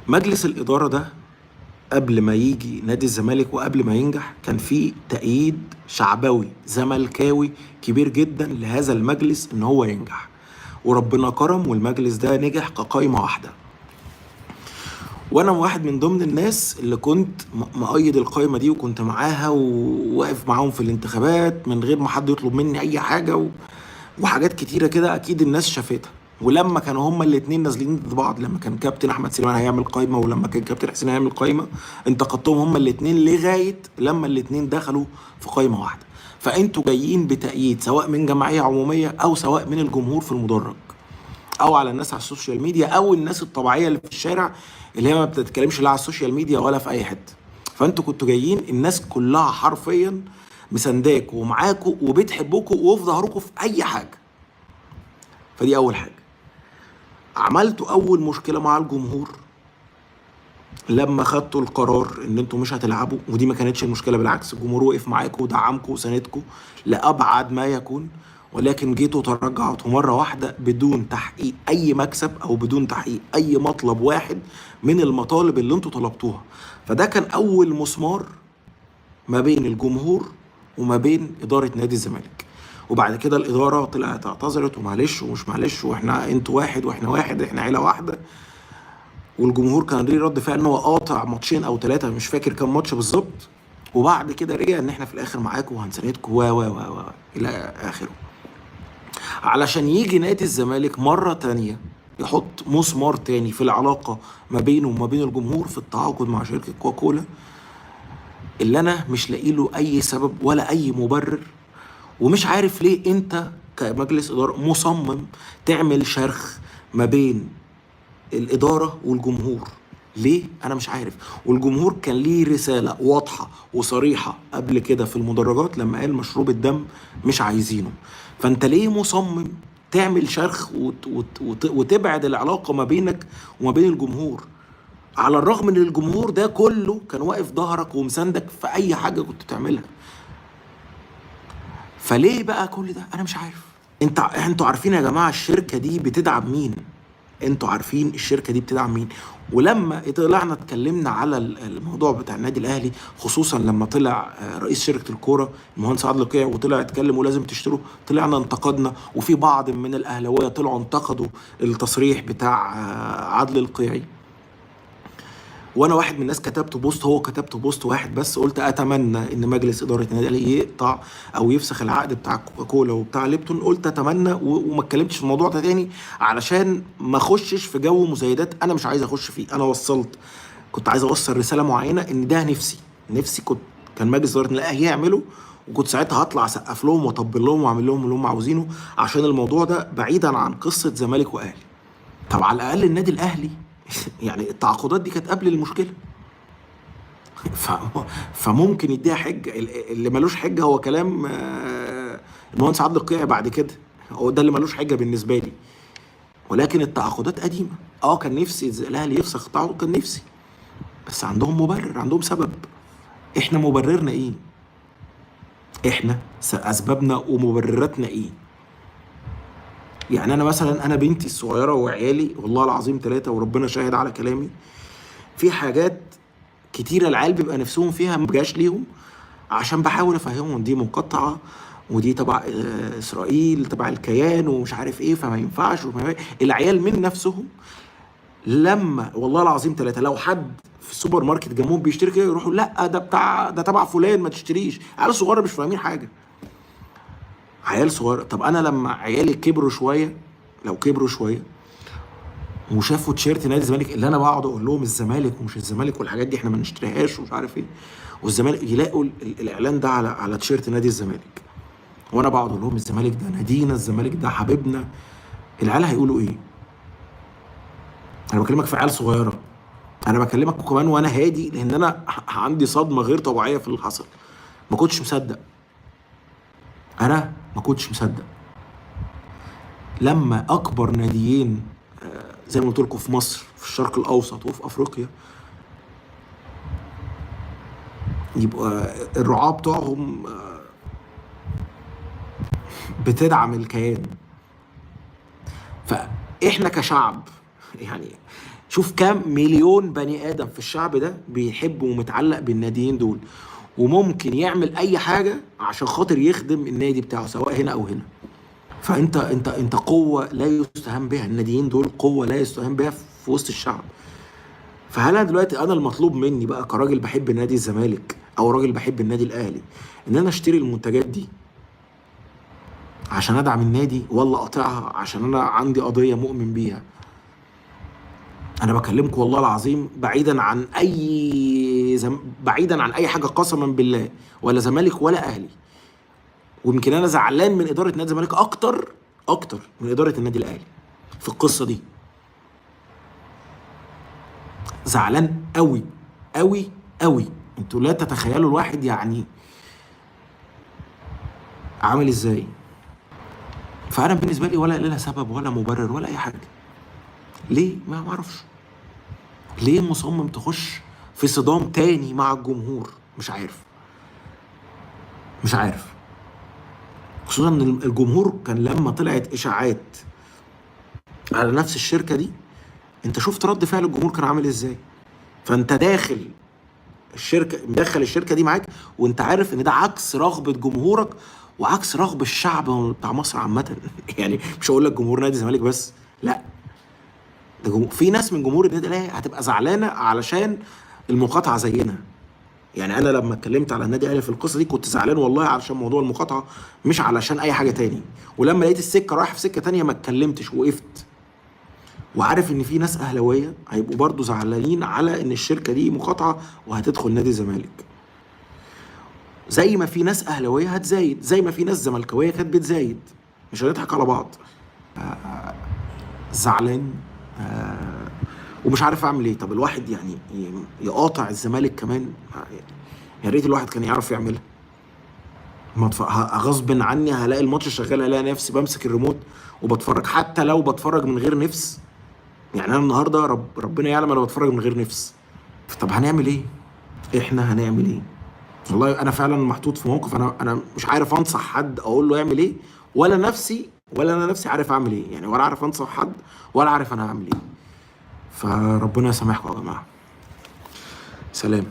مجلس الادارة ده قبل ما يجي نادي الزمالك وقبل ما ينجح كان في تأييد شعبوي زملكاوي كبير جدا لهذا المجلس ان هو ينجح، وربنا كرم والمجلس ده نجح كقايمة واحدة. وانا واحد من ضمن الناس اللي كنت مؤيد القايمة دي، وكنت معاها وواقف معاهم في الانتخابات من غير ما حد يطلب مني اي حاجة وحاجات كتيرة كده اكيد الناس شافتها. ولما كانوا هما الاتنين نازلين ضد بعض، لما كان كابتن احمد سليمان هيعمل قايمة ولما كان كابتن حسين هيعمل قايمة، انتقدتهم هما الاتنين لغاية لما الاتنين دخلوا في قايمة واحدة. فانتوا جايين بتأييد سواء من جمعية عموميه او سواء من الجمهور في المدرج او على الناس على ال social media او الناس الطبيعية اللي في الشارع اللي هي ما بتتكلمش لا على ال social media ولا في اي حتة. فانتوا كنتوا جايين الناس كلها حرفيا مسانداكوا ومعاكوا وبتحبكوا وفي ظهركوا في اي حاجة. فدي اول حاجة. عملتوا اول مشكلة مع الجمهور لما خدتوا القرار ان انتوا مش هتلعبوا، ودي ما كانتش المشكلة، بالعكس الجمهور وقف معاكوا ودعمكوا وساندكوا لابعد ما يكون، ولكن جيتوا ترجعتوا مرة واحدة بدون تحقيق اي مكسب او بدون تحقيق اي مطلب واحد من المطالب اللي انتوا طلبتوها. فده كان اول مسمار ما بين الجمهور وما بين ادارة نادي الزمالك. وبعد كده الادارة طلعت اعتذرت ومعلش ومش معلش، واحنا انتوا واحد واحنا واحد، احنا عيله واحدة. والجمهور كان ليه رد فعل ان هو قاطع ماتشين او ثلاثة، مش فاكر كام ماتش بالظبط، وبعد كده رجع ان احنا في الاخر معاكم وهنساندكم و و و و الى اخره. علشان يجي نادي الزمالك مرة تانية يحط مسمار تاني في العلاقة ما بينه وما بين الجمهور في التعاقد مع شركة كوكولا، اللي انا مش لاقي له اي سبب ولا اي مبرر، ومش عارف ليه انت كمجلس ادارة مصمم تعمل شرخ ما بين الادارة والجمهور. ليه؟ انا مش عارف. والجمهور كان ليه رسالة واضحة وصريحة قبل كده في المدرجات لما قال مشروب الدم مش عايزينه. فانت ليه مصمم تعمل شرخ وتبعد العلاقة ما بينك وما بين الجمهور، على الرغم ان الجمهور ده كله كان واقف ظهرك ومساندك في اي حاجة كنت بتعملها؟ فليه بقى كل ده؟ انا مش عارف. انتوا عارفين يا جماعة الشركة دي بتدعم مين؟ انتوا عارفين الشركة دي بتدعم مين؟ ولما طلعنا اتكلمنا على الموضوع بتاع النادي الاهلي، خصوصا لما طلع رئيس شركة الكورة المهندس عادل القيعي وطلع اتكلم ولازم تشتروا، طلعنا انتقدنا، وفي بعض من الاهلاوية طلعوا انتقدوا التصريح بتاع عادل القيعي. وانا واحد من الناس كتبت post، هو كتبت post واحد بس، قلت اتمنى ان مجلس ادارة النادي الاهلي يقطع او يفسخ العقد بتاع كوكاكولا وبتاع ليبتون. قلت اتمنى وما اتكلمتش في الموضوع ده تاني علشان ما اخشش في جو مزايدات انا مش عايز اخش فيه. انا كنت عايز اوصل رسالة معينة ان ده نفسي كنت كان مجلس ادارة النادي الاهلي يعمله، وكنت ساعتها هطلع اسقف لهم واطبل لهم واعمل لهم اللي هم عاوزينه، عشان الموضوع ده بعيدا عن قصة زمالك واهلي. طب على الاقل النادي الاهلي يعني التعاقدات دي كانت قبل المشكلة، فممكن يديها حجه. اللي ملوش حجه هو كلام المهندس عادل القيعي بعد كده، هو ده اللي ملوش حجه بالنسبة لي. ولكن التعاقدات قديمة. كان نفسي الاهلي يفسخ التعاقد، كان نفسي، بس عندهم مبرر، عندهم سبب. احنا مبررنا ايه؟ احنا اسبابنا ومبرراتنا ايه؟ يعني انا مثلا، انا بنتي الصغيرة وعيالي والله العظيم 3 وربنا شاهد على كلامي، في حاجات كتيرة العيال بيبقى نفسهم فيها ما بقاش ليهم، عشان بحاول افهمهم دي مقاطعه ودي تبع اسرائيل تبع الكيان ومش عارف ايه، فما ينفعش وما ينفعش. العيال من نفسهم لما والله العظيم 3 لو حد في السوبر ماركت جنبهم بيشتري كده يروحوا لا ده بتاع ده تبع فلان ما تشتريش. عيال صغيرة مش فاهمين حاجة، عيال صغيرة. طب انا لما عيالي كبروا شوية، لو كبروا شوية وشافوا تيشيرت نادي الزمالك اللي انا بقعد اقول لهم الزمالك ومش الزمالك والحاجات دي احنا ما نشتريهاش ومش عارف ايه، والزمالك يلاقوا الاعلان ده على تيشيرت نادي الزمالك، وانا بقعد اقول لهم الزمالك ده نادينا، الزمالك ده حبيبنا، العيال هيقولوا ايه؟ انا بكلمك في عيال صغيرة، انا بكلمك كمان وانا هادي، لان انا عندي صدمة غير طبيعية في اللي حصل. ما كنتش مصدق، انا ما كنتش مصدق لما اكبر ناديين زي ما قلت لكم في مصر، في الشرق الاوسط وفي افريقيا، يبقى الرعاة بتوعهم بتدعم الكيان. فاحنا كشعب يعني شوف كام مليون بني ادم في الشعب ده بيحب ومتعلق بالناديين دول، وممكن يعمل اي حاجة عشان خاطر يخدم النادي بتاعه سواء هنا او هنا. فانت انت انت قوة لا يستهان بها، الناديين دول قوة لا يستهان بها في وسط الشعب. فهل انا دلوقتي انا المطلوب مني بقى كراجل بحب نادي الزمالك او راجل بحب النادي الاهلي ان انا اشتري المنتجات دي عشان ادعم النادي، ولا اقاطعها عشان انا عندي قضية مؤمن بيها؟ انا بكلمكم والله العظيم بعيدا عن اي بعيدا عن اي حاجة، قسما بالله، ولا زمالك ولا اهلي. ويمكن انا زعلان من ادارة نادي الزمالك اكتر من ادارة النادي الاهلي في القصة دي. زعلان قوي قوي قوي، انتوا لا تتخيلوا الواحد يعني عامل ازاي. فانا بالنسبة لي ولا لها سبب ولا مبرر ولا اي حاجة. ليه؟ ما اعرفش ليه مصمم تخش في صدام تاني مع الجمهور، مش عارف، مش عارف. خصوصا ان الجمهور كان لما طلعت اشاعات على نفس الشركة دي، انت شفت رد فعل الجمهور كان عامل ازاي. فانت داخل الشركة، مدخل الشركة دي معاك، وانت عارف ان ده عكس رغبة جمهورك وعكس رغبة الشعب بتاع مصر عامة. يعني مش هقول لك جمهور نادي الزمالك بس، لا، ده في ناس من جمهور النادي الاهلي هتبقى زعلانة علشان المقاطعة زينا. يعني انا لما اتكلمت على النادي الاهلي في القصة دي كنت زعلان والله علشان موضوع المقاطعة، مش علشان اي حاجة تاني. ولما لقيت السكة رايحة في سكة تانية ما اتكلمتش، وقفت. وعارف ان في ناس اهلاويه هيبقوا برضو زعلانين على ان الشركة دي مقاطعه وهتدخل نادي الزمالك، زي ما في ناس اهلاويه هتزايد، زي ما في ناس زملكاويه كانت بتزايد. مش هنضحك على بعض. زعلان ومش عارف اعمل ايه. طب الواحد يعني يقاطع الزمالك كمان؟ يا ريت الواحد كان يعرف يعملها. ما غصب عني هلاقي الماتش شغال، الاقي نفسي بمسك الريموت وبتفرج، حتى لو بتفرج من غير نفس. يعني انا النهارده ربنا يعلم انا بتفرج من غير نفس. طب هنعمل ايه؟ احنا هنعمل ايه؟ والله انا فعلا محطوط في موقف، انا مش عارف انصح حد اقول له يعمل ايه، ولا نفسي، ولا انا نفسي عارف اعمل ايه. يعني ولا عارف انصح حد ولا عارف انا هعمل ايه. فربنا يسامحكم يا جماعة. سلام.